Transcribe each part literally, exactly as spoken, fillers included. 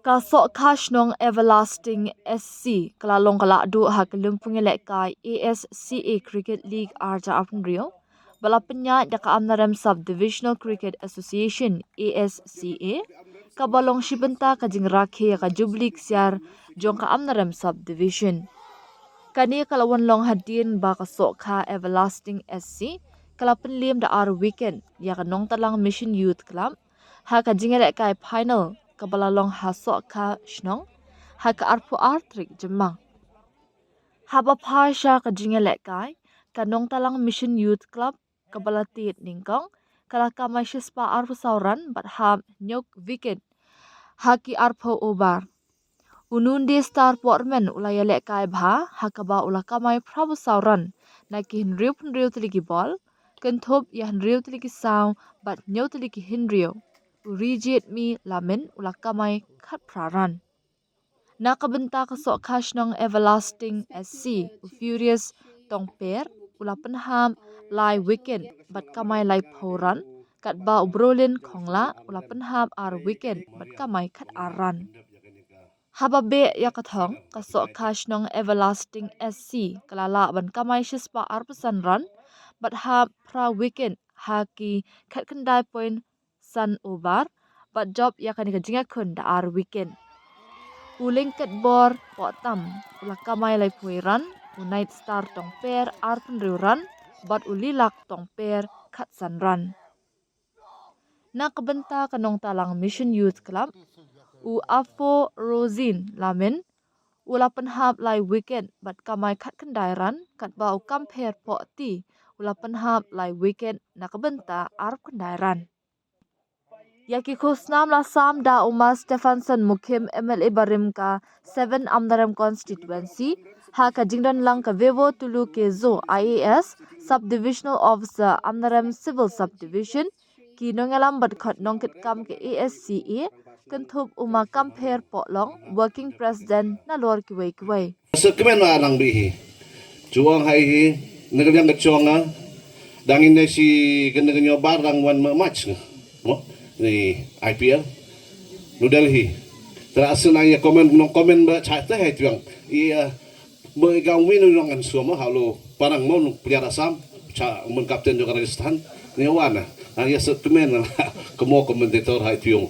Ka Sohkha Shnong Everlasting S C ka la long ka la duh ha ka lympung ïalehkai A S C A Cricket League ar hajar arphew hynriew, ba la pynïaid da ka Amlarem Sub Divisional Cricket Association, A S C A, kaba long shi bynta ka jingrakhe ïa ka Jubilee Ksiar jong ka Amlarem Sub Division. Kane ka la wan long hadien ba ka Sohkha Everlasting S C ka la pynliem da ar wicket ïa ka Nongtalang Mission Youth Club ha ka jingïalehkai final kaba la long ha Sohkha Shnong ha ka arphew ar tarik Jymmang. Haba phai sha ka jingïalehkai, ka Nongtalang Mission Youth Club kaba la tied nyngkong ka la kamai shispah arphew saw run bad hap hynñiew wicket ha ki arphew over. U Nunde Star Portman u la ïalehkai bha ha kaba u la kamai phraphew saw run na ki hynriewphew hynriew tylli ki bol, kynthup ïa hynriew tylli ki saw bad hynñiew tylli ki hynriew. U Rijitmi Lamin u la kamai khatphra run. Na ka bynta ka Sohkha Shnong Everlasting S C, u Furious Tongper u la pynhap lai wicket bad kamai laiphew run, katba u Brolin Khongla u la pynhap ar wicket bad kamai khatar run. Haba beh ïa ka thong, ka Sohkha Shnong Everlasting S C ka la lah ban kamai shispah arphew san run bad hap phra wicket ha ki khatkhyndai point san over bad jop ïa kane ka jingïakhun da ar wicket. U Lyngketbor Pohtam u la kamai laiphew run, u Night Star Tongper arphew hynriew run bad u Lilak Tongper khatsan run. Na ka bynta ka Nongtalang Mission Youth Club, u Afo Rosin Lamin u la pynhap lai wicket bad kamai khatkhyndai run, katba u Kampher Pohti u la pynhap lai wicket na ka bynta arphew khyndai run. Ïa ki khusnam la sam da u Ma Stephenson Mukhim, M L A barim ka seven Amlarem Constituency, ha ka jingdon lang ka Vevo Tulu Kezo, I A S, Sub Divisional Officer, Amlarem Civil Subdivision, ki nongïalam bad khot nongkitkam ka A S C A, kynthup u Ma Kampher Pohlong, Working President, nalor kiwei kiwei. Sa kmen ma nang bi hi. Chuang hai hi, na ka liang ka chong nga. Dang ine si kena ka nyobar dang wan ma match nga. Mo, ni I P L. New Delhi. Tera asen ai comment, nong comment ba chai te hai tuang. Ia, mo i gam win nong an suama halo. Parang mo nong player Assam. Cha mun captain jong Rajasthan. Ni wana. Ang ia sa kmen na. Kemo commentator hai tuang.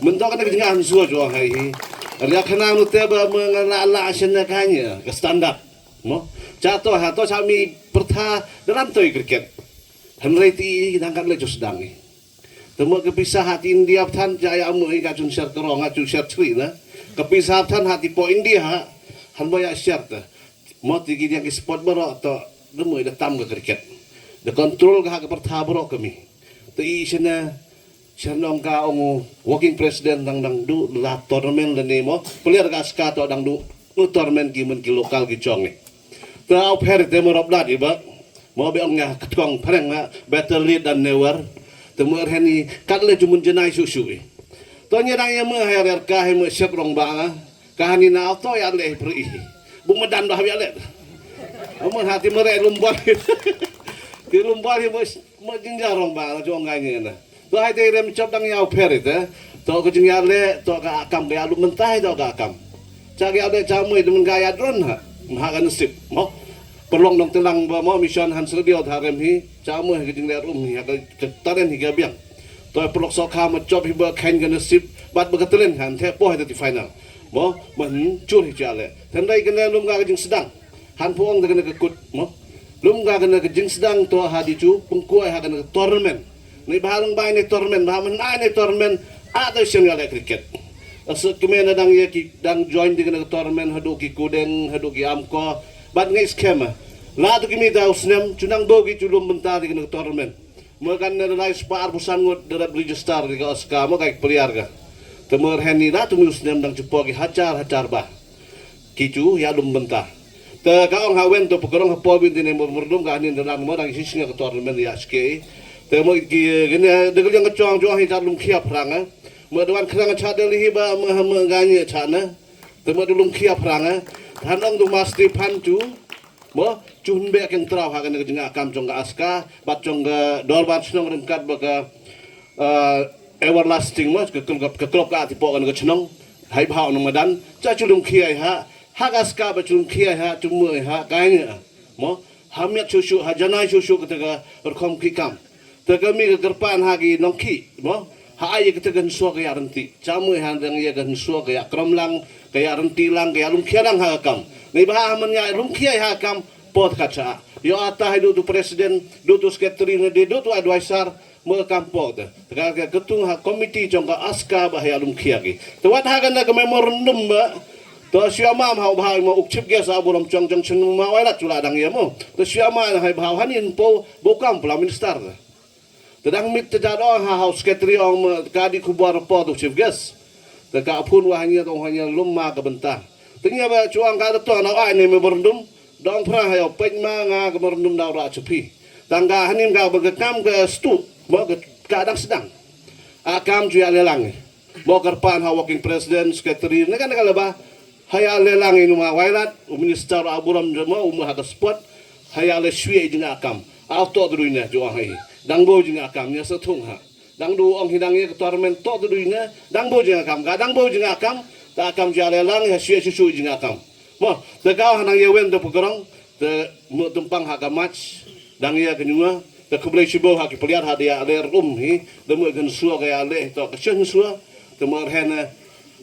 Mynta ka na ka jingah han sua jong hai hi. Ria khana nu te ba mengala la shen na kanya ka standard. Mo. Cha to ha to cha mi pertha dalam toi cricket. Hynrei ti nang kan le just dang ni. Te mo ka pisa ha ti India pthan cha ya mo ka chun share karong ha chun share chri na. Ka pisa pthan ha ti po India ha. Han mo ya share te. Mo ti ki yang ki sport baro to de mo da tam ka cricket. De control ka ha ka pertha baro kami. Te i shen na Shen nong ka ong working president dang dang du la tournament le ni mo. Player ka ska to dang du. Nu tournament ki mun ki local ki chong ni. Ta au pher te mo rob dat i ba. Mo be ong nga katkong phareng nga better late than never. Te mo hen ni kat le jumun jenai su su i. To nya dang ya mo hai rer ka hai mo sep rong ba nga. Ka hani na to ya le pri i. Bu madan ba ya le. Mo hati mo re lumbor. Ti lumbor mo mo jinjar rong ba nga jong ngai ni na. To hai te rem chop dang ïa u pher ite. To ka jingïaleh, to ka akam ka ïalum mynta hi to ka akam. Cha ka ïaleh cha mui de mun ka ïa drone ha. Mha ka nasib. Mo. Perlong dong telang ba mo mission han sredio tha rem hi. Cha mui ka jingleh rum hi ha ka, ka talent hi ka biang. To perlok so kha mo chop hi ba khain ka nasib. Bat ba ka talent han the po hi ti final. Mo, mo hin chur hi cha le. Tendai ka ne lum ka jingsdang. Han pu ong da kane ka kut mo. Lum ka kane ka jingsdang to ha di chu pengkuai ha kane ka tournament. Ni ba long bai ni tournament ba men ai ni tournament. A to shen ya le cricket. Asa kmen dang ye ki dang join di kane ka tournament hadu ki kudeng hadu ki amko. Bat ngai skema. La tu ki mi da usnem chunang do ki chu lum benta di kane ka tournament. Mo kan ne lai spar busan ngut da register di ka oska mo kai player ka. Te mo hen ni la tu mi usnem dang chu po ki hajar hajar ba. Ki chu ya lum benta. Te ka ong ha wen to pekerong ha po bin tine mo merdum ka anin dalang mo dang shisnga ka tournament ya ske. Te mo ki gene de ka liang ka chong chong hi ta lum khia phrang eh. Mo de wan khrang cha de li hi ba mo ha mo ga ni cha na. Te mo de lum khia phrang eh. Han ong du masti phan chu. Mo chun be keng trau ha ka ne ka jinga kam chong ka aska bat chong ka dorbar chnong ryngkat ba ka ah, everlasting mo ka klop ka klop ka ti po ka ne ka chnong. Hai bha u nong madan, cha chu lum khia ha, ha ka ska ba chu lum khia ha, chu mui ha, ka ngi. Mo, ha miat shu shu, ha janai shu shu kata ka rukom ki kam. Ta ka mi ka kyrpan ha ki nong ki, mo, ha ai kata ka hensua ka ya renti. Cha mui ha dang ya ka hensua ka ya krom lang, ka ya renti lang, ka ya lum khia lang ha ka kam. Ni bha ha man ya lum khia ha ka kam, pot ka cha. Yo ata hai du tu president, du tu secretary ne de, du tu advisor, mo ka kam pot. Ta ka ka ketung ha committee jong ka aska ba ha ya lum khia ki. Ta wat ha ka na ka memorandum ba, to shu ama ha bha mo uk chief guest a burom chong jong chun ma wai lat chula dang ya mo. To shu ama ha bha ha nin po bo kam pla minister. Te dang mit te da dong ha house secretary ong me ka di khubor po tu chief guest. Te ka phun wa hanya dong hanya lum ma ka benta. Te nya ba chuang ka to na ai ne memorandum dong pra ha yo pek ma nga ka memorandum da ra chupi. Tang ka hanim ka ba ka kam ka stu mo ka ka dang sedang. A kam ju ya lelang. Mo kyrpan ha working president secretary ne ka ne ka leba. Ha ya lelang inu ma wailat u minister a burom jama u ma ha ka spot. Ha ya le shwi jingakam. Au to dru ne ju ha i. Dang bo jingakam nya sa thung ha. Dang du ong hi dang ye ka torment to dru ne. Dang bo jingakam ka dang bo jingakam. Ta kam ja lelang ha shwi shu shu jingakam. Mo ta ka ha nang ye wen da pukrong. Ta mo tumpang ha ka match. Dang ye ka nyua. Ta khublei shibo ha ki player ha dia le rum hi. Da mo kan sua ka ya le to ka shen sua. Ta mo hen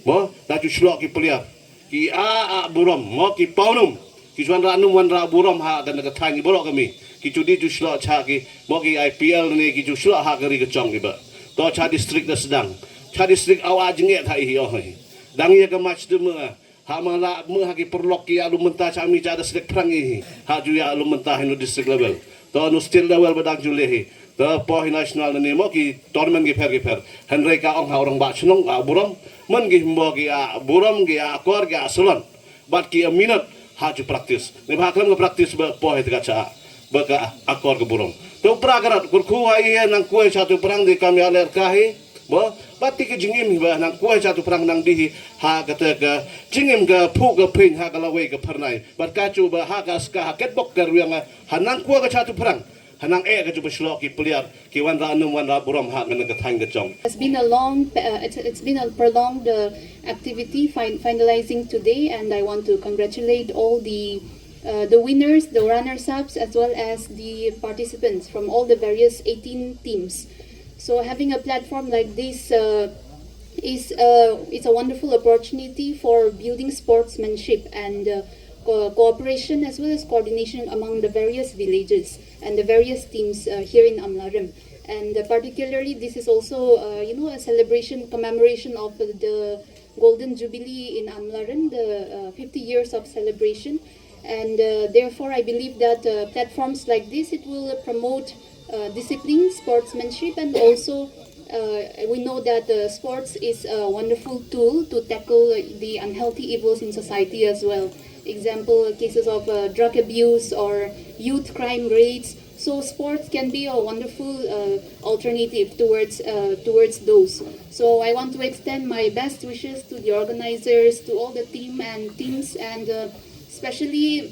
mo ta chu shlok ki player. Ki a a burom mo ki paunum. Ki chuan ra num wan ra burom ha kan ka thang ki borok kami. Ki chu di chu shlok cha ki mo ki I P L ne ki chu shlok ha ka ri ka chong ki ba. To cha district da sedang. Cha district aw a jinget ha i hi oh hi. Dang ye ka match de mo. Ha ma la mo ha ki perlok ki alu menta cha mi cha da selek prang i hi. Ha ju ya alu menta hi no district level. To no state level ba dang ju le hi. To po hi national ne mo ki tournament ki pher ki pher. Henry ka ong ha orang ba chnong a burom. Man ki himbo ki a burom ki a kor ki a salon. Bat ki a minot ha ju practice. Ne ba klam ka practice ba po hi ka cha. Ba ka akor ka burom. To pra ka rat kur khu ha i nang kuai cha tu prang di kam ya ler ka hi. Ba, bat ti ka jingim hi ba nang kuai cha tu prang nang di hi ha ka te ka jingim ka phu ka phin ha ka lawei ka pharnai. Bat ka chu ba ha ka ska ha ket bok ka riang ha nang kuai ka cha tu prang. Ha nang e ka chu ba shlok ki player ki wan ra num wan ra burom ha ka nang ka thang ka chong. It's been a long, uh, it's, it's been a prolonged uh, activity fin- finalizing today, and I want to congratulate all the uh, the winners, the runners-ups, as well as the participants from all the various eighteen teams. So having a platform like this uh, is uh, it's a wonderful opportunity for building sportsmanship and uh, co- cooperation as well as coordination among the various villages and the various teams uh, here in Amlarem. And uh, particularly, this is also uh, you know a celebration, commemoration of the Golden Jubilee in Amlarem, the uh, fifty years of celebration. And uh, therefore, I believe that uh, platforms like this, it will promote uh, discipline, sportsmanship, and also uh, we know that uh, sports is a wonderful tool to tackle uh, the unhealthy evils in society as well. Example, cases of uh, drug abuse or youth crime rates. So sports can be a wonderful uh, alternative towards uh, towards those. So I want to extend my best wishes to the organizers, to all the team and teams, and uh, especially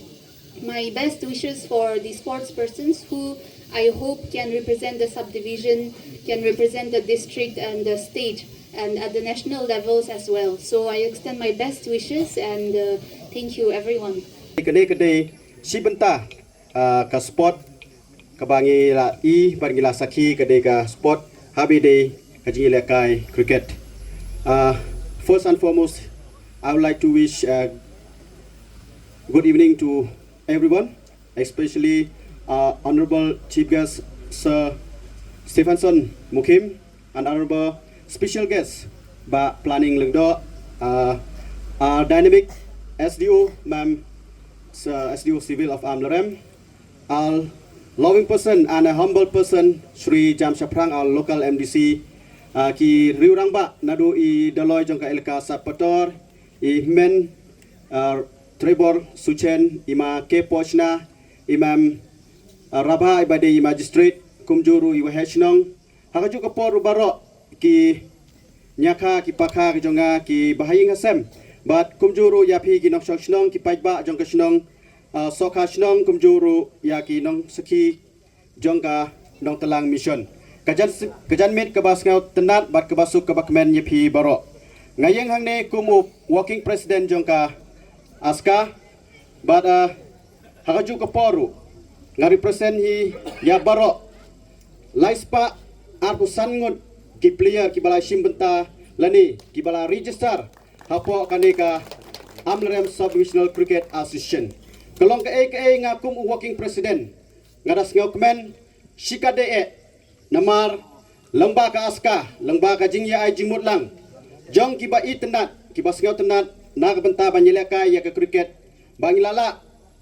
my best wishes for the sports persons who I hope can represent the subdivision, can represent the district and the state, and at the national levels as well. So I extend my best wishes and uh, thank you, everyone. Kane ka dei shi bynta ah, ka sport kaba ngi la i bad ngi la sakhi ka dei ka sport ha ba dei ka jingïalehkai cricket. Ah, first and foremost, I would like to wish uh, good evening to everyone, especially uh, Honorable Chief Guest Sir Stephenson Mukhim, and Honorable Special Guest Bah Planning Lyngdoh, uh, our dynamic S D O, Ma'am, Sir S D O Civil of Amlarem, our loving person and a humble person, Shri Jam Shaphrang, our local M D C, uh, ki riewrangbah naduh i Dolloi jong ka elaka Satpator, i Hynmen, uh, Trevor Suchen, i Ma K Pochna, i Ma'am, uh, Rabha, i ba dei i Magistrate, kumjuh ruh i Waheh Shnong, ha kajuh ka por ruh baroh ki ñiakha ki pakha ki jong nga ki bahaïing hasem. Bad kumjuh ruh ïa phi ki nongshong shnong ki paidbah jong ka shnong, ah, Sohkha shnong kumjuh ruh ïa ki nongsakhi jong ka Nongtlang Mission. Ka jan ka janmiet kaba sngewtynnat bad kaba suk kaba kmen ïa phi baroh. Nga ïeng hangne kum u working president jong ka ASCA, bad uh, ha kajuh ka por ruh nga represent hi ïa baroh lai spah arphew san ngut ki player kiba la shim bynta lane kiba la register hapoh kane ka Amlarem Sub-Divisional Cricket Association. Ka long kaei kaei nga kum u working president nga da sngewkmen shikatdei eh, namar lyngba ka ASCA, lyngba ka jingïa-ai jingmut lang jong kiba itynnad, kiba sngewtynnad na ka bynta ban ïalehkai ïa ka cricket, ba ngi la lah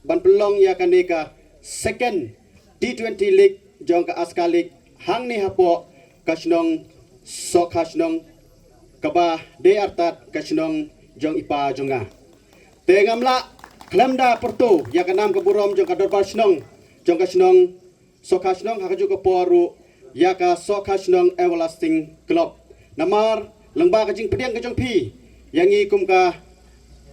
ban pynlong ïa kane ka second T twenty league jong ka ASCA League hangne hapoh ka shnong Sohkha Shnong, kaba dei artat ka shnong jong i pa jong nga. Te ngam lah khlem da pyrto ïa ka nam ka burom jong ka dorbar shnong jong ka shnong Sohkha Shnong, ha kajuh ka por ruh ïa ka Sohkha Shnong Everlasting Club. Namar lyngba ka jingpdiang ka jong phi ïa ngi kum ka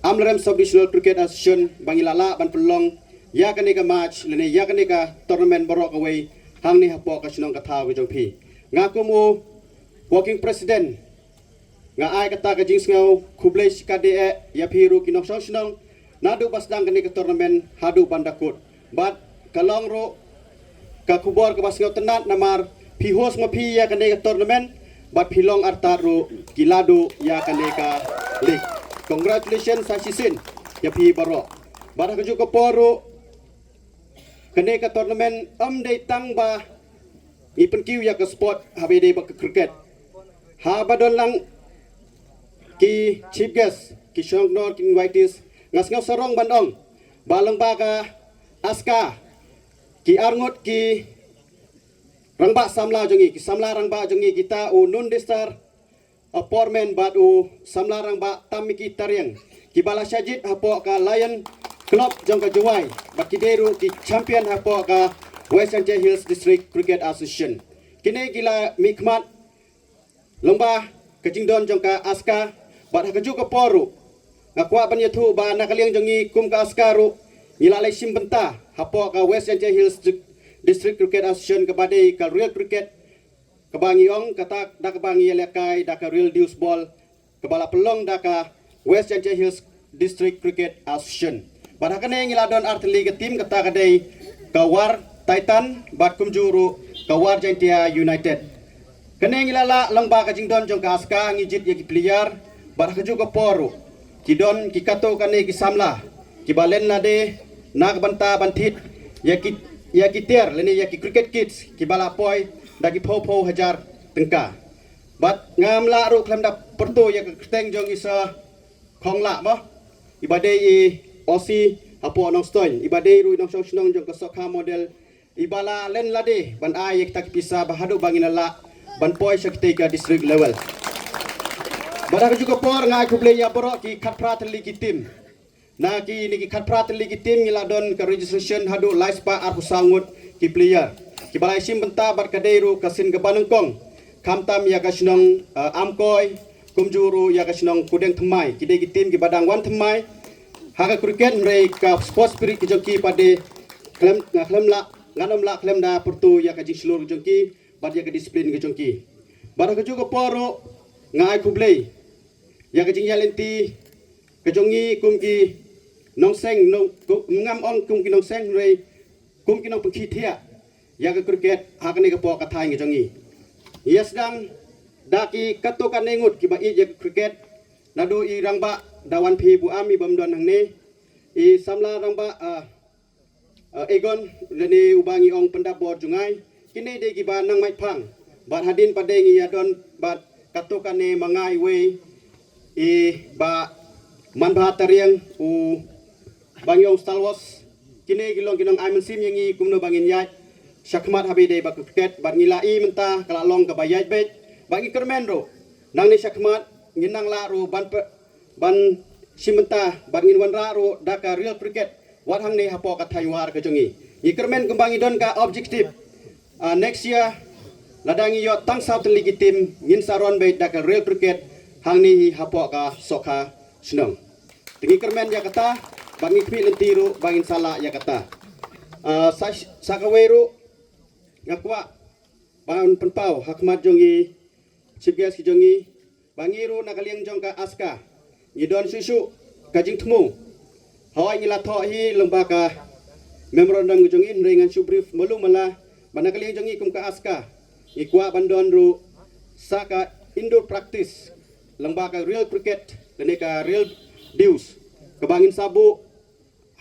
Amlarem Sub-Divisional Cricket Association ba ngi la lah ban pynlong ïa kane ka match lane ïa kane ka tournament baroh kawei hangne hapoh ka shnong ka thaw ka jong phi. Nga kum u working president nga ai kata ka jingsngew khublei shikatdei eh ïa phi ruh ki nongshong shnong, naduh ba sdang kane ka tournament haduh ban da kut. Bad ka long ruh ka khubor kaba sngewtynnad namar phi host ma phi ïa kane ka tournament, bad phi long artat ruh ki la duh ïa kane ka league. Congratulations sa shisien ïa phi baroh. Bad ha kajuh ka por ruh, kane ka tournament ym dei tang ba ngi pynkiew ïa ka sport haba ïadei bad ka cricket. Haba don lang ki chief guest, ki shongknor, ki invitees, nga sngew sarong ban ong ba lyngba ka ASCA, ki arngut ki rangbah samla jong ngi, ki samla rangbah jong ngi, kita u Nundistar Apormen bad u samla rangbah Tamiki Tariang, kiba la shah jied hapoh ka Lion Club jong ka Jowai, bad ki dei ruh ki champion hapoh ka West Jaintia Hills District Cricket Association. Kine ki la mihkhmat lyngba ka jingdon jong ka ASCA, bad ha kajuh ka por ruh nga kwah ban ïathuh ba na ka liang jong ngi kum ka ASCA ruh ngi la leit shim bynta hapoh ka West Jaintia Hills District Cricket Association, kaba dei ka real cricket, kaba ngi ong kata da kaba ngi ïalehkai da ka real deuce ball, kaba la pynlong da ka West Jaintia Hills District Cricket Association. Bad ha kane ngi la don ar tylli ka team, kata ka dei ka War Titan bad kumjuh ruh ka War Jaintia United. Kane ngi la lah lyngba ka jingdon jong ka ASCA, ngi jied ïa ki player, bad ha kajuh ka por ruh ki don ki katto katne ki samla kiba len lade na ka bynta ban thied ïa ki, ïa ki tiar lane ïa ki cricket kits kiba la poi da ki phew phew hajar tyngka. Bad ngam lah ruh khlem da pyrto ïa ka kyrteng jong i Sir Khonglah mo, iba dei i O C hapoh Nongstoiñ, iba dei ruh i nongshong shnong jong ka Sohkha Model, iba la len lade ban ai ïa kita ki pisa ba haduh ba ngin lah ban poi sha kita ka district level. Bad ha kajuh ka por nga ai khublei ïa baroh ki khatphra tylli ki team. Na kine ki khatphra tylli ki team ngi la don ka registration haduh lai spah arphew saw ngut ki player kiba la shim bynta, bad ka dei ruh ka sien kaba nyngkong, khamtam ïa ka shnong, eh, Amkoi, kumjuh ruh ïa ka shnong Kudeng Thymmai. Ki dei ki team kiba dang wan thymmai ha ka cricket, hynrei ka sports spirit ka jong ki pat de khlem, nga khlem lah, ngan ym lah khlem da pyrto ïa ka jingshlur ka jong ki bad ïa ka discipline ka jong ki. Bad ha kajuh ka por ruh nga ai khublei ïa ka jingïaid lynti ka jong ngi kum ki nongseng, nong, kum, ngam ong kum ki nongseng, hynrei kum ki nongpynkhih thiah ïa ka cricket ha kane ka por ka thaiñ ka jong ngi. Ïa sdang da ki katto katne ngut kiba ïeit ïa ka cricket, naduh i rangbah Dawan P Buam, i bym don hangne, i samla rangbah, ah, eh, Egon, lane uba ngi ong pyndap bor Jngai. Kine dei kiba nang maitphang. Bad hadien pat de ngi ïa don bad katto katne ma nga iwei, i Bah Manbha Tariang, uba ngi ong Star Wars. Kine ki long ki nong ai mynsiem ïa ngi kumno ba ngin ïaid shakhmat haba ïadei bad ka cricket, bad ngi la i mynta ka la long kaba ïaid beit. Bad ngi kyrmen ruh nangne shakhmat ngin nang lah ruh ban pe-, ban shim bynta bad ngin wanrah ruh da ka real cricket wat hangne hapoh ka thaiñ War ka jong ngi. Ngi kyrmen kumba ngi don ka objective, ah, next year, lada ngi ïoh tang saw tylli ki team, ngin sa run beit da ka real cricket hangne hi hapoh ka Sohkha Shnong. Te ngi kyrmen ïa kata bad ngi khmih lynti ruh ba ngin sa lah ïa kata. Ah, sa, sa kawei ruh nga kwah ban pynpaw ha khmat jong ngi chief guest ki jong ngi, ba ngi ruh na ka liang jong ka ASCA ngi don shuh shuh ka jingthmu. Hoi ngi la thoh hi lyngba ka memorandum ka jong ngi, hynrei ngan shu brief malu mala ba na ka liang jong ngi kum ka ASCA ngi kwah ban don ruh sa ka indoor practice lyngba ka real cricket lane ka real dews kaba ngin sa buh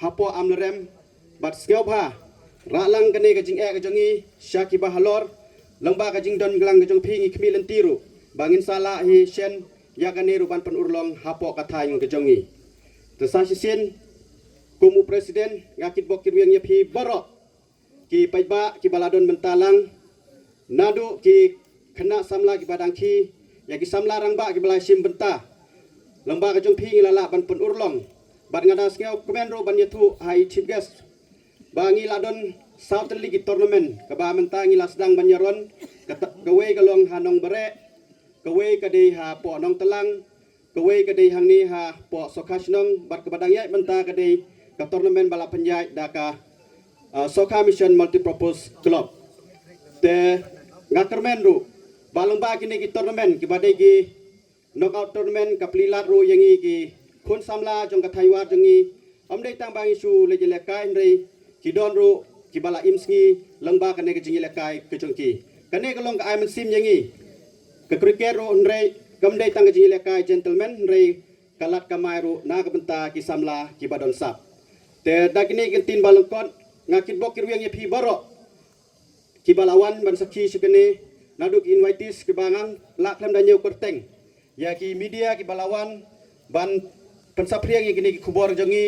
hapoh Amlarem. Bad sngewbha rah lang kane ka jingeh ka jong ngi sha kiba halor, lyngba ka jingdon lang ka jong phi ngi khmih lynti ruh ba ngin sa lah hi shen ïa kane ruh ban pynurlong hapoh ka thaiñ ka jong ngi. Te sa shisien kum u president nga kitbok kitrwiang ïa phi baroh ki paidbah kiba la don bynta lang, naduh ki khynnah samla kiba dang khie, ïa ki samla rangbah kiba la shim bynta. Lyngba ka jong phi ngi la lah ban pynurlong. Bad nga da sngewkmen ruh ban ïathuh ha i chief guest ba ngi la don saw tylli ki tournament kaba mynta ngi la sdang ban ïaron, ka ta-, kawei ka long ha Nongbare, kawei ka dei hapoh Nongtlang, kawei ka dei hangne hapoh Sokha Shnong, bad kaba dang ïaid mynta ka dei ka tournament ba la pynïaid da ka, ah, Sokha Mission Multipurpose Club. Te nga kyrmen ruh ba lyngba kine ki tournament kiba dei ki knockout tournament ka plie lad ruh ïa ngi ki khun samla jong ka thaiñ War jong ngi. Ym dei tang ba ngi shu leit ïalehkai hynrei ki don ruh kiba la im sngi lyngba kane ka jingïalehkai ka jong ki. Kane ka long ka ai mynsiem ïa ngi. Ka cricket ruh hynrei kam dei tang ka jingïalehkai gentleman hynrei ka lad kamai ruh na ka bynta ki samla kiba don sap. Te da kine ki ktien ba lyngkot nga kitbok kitrwiang ïa phi baroh kiba la wan ban sakhi sha kane, naduh ki invitees kiba ngan lah khlem da ñiew kyrteng, ïa ki media kiba la wan ban pynsaphriang ïa kine ki khubor jong ngi,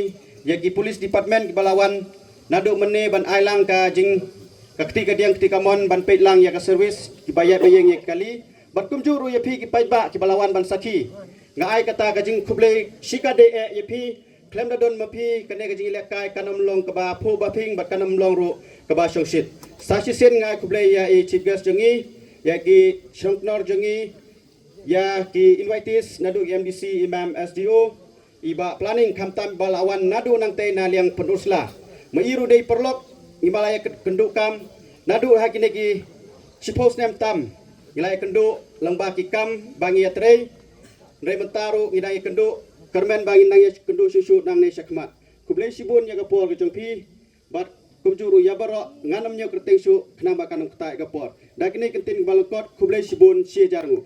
ïa ki police department kiba la wan naduh mynne ban ai lang ka jing, ka kti kadiang kti kamon ban peit lang ïa ka service kiba ïaid ba ïeng ïa ki kali. Bad kumjuh ruh ïa phi ki paidbah kiba la wan ban sakhi. Nga ai kata ka jingkhublei shikatdei eh ïa phi, khlem da don ma phi kane ka jingïalehkai kan ym long kaba phuh ba phi bad kan ym long ruh kaba shongshit. Sa shisien nga ai khublei ïa i chief guest jong ngi, ïa ki shongknor jong ngi, ïa ki invitees naduh ki M D C, imam, S D O, i bah planning khamtam ba la wan naduh nangtei na liang Pynursla. Ma i ruh dei paralok, ngi ba la ïa kynduh kam naduh ha kine ki shiphew snem tam. Ngi la ïa kynduh lyngba ki kam ba ngi ïa trei. Hynrei mynta ruh ngi dang ïa kynduh, kyrmen ba ngin nang ïa kynduh shuh shuh nangne shakhmat. Khublei shibun ïa ka por ka jong phi. Bad kumjuh ruh ïa baroh, ngan ym ñiew kyrteng shuh khnang ba kan ym ktah ïa ka por. Da kine ki ktien ba lyngkot, khublei shibun, shi hajar nguh.